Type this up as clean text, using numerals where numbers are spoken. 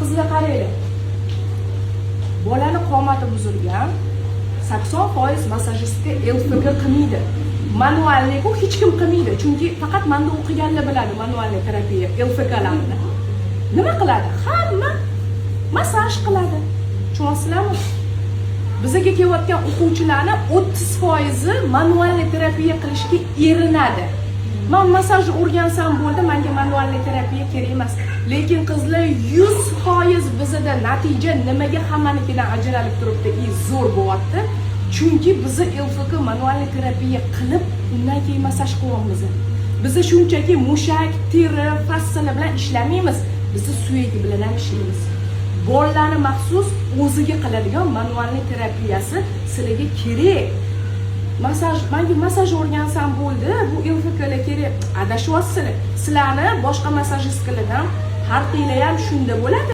Qizlar, qaranglar, bolani qomati buzilgan, 80% массажистка ЛФК qilmaydi. Мануальный ku hech kim qilmaydi, chunki faqat manda o'qiganlar biladi мануальный terapiya, ЛФК larni. Nima qiladi? Hamma massaj qiladi, tushunyapsizlarmi? Bizaga kelayotgan o'quvchilarni 30%i мануальный terapiya qilishga erinadi. "Man massaj o'rgansam bo'ldi, manga мануальный terapiya kerak emas." Lekin, qizlar, 100% bizada natija nimaga hammanikidan ajralib turibdi и zo'r bo'lyapti? Chunki bizni ЛФК, мануальный terapiya qilib, undan keyin massaj qilyapmiz. Biza shunchaki mushak, teri, fassalar bilan ishlamaymiz, bizni suyagi bilan ham ishlaymiz. Bolalarni maxsus o'ziga qiladigan мануальный terapiyasi sizlarga kerak. Massaj, "Manga massaj o'rgansam bo'ldi, bu ЛФК lar kerak", adashyapsizlar. Sizlarni boshqa массажистка lardan farqinglar ham shunda bo'ladi.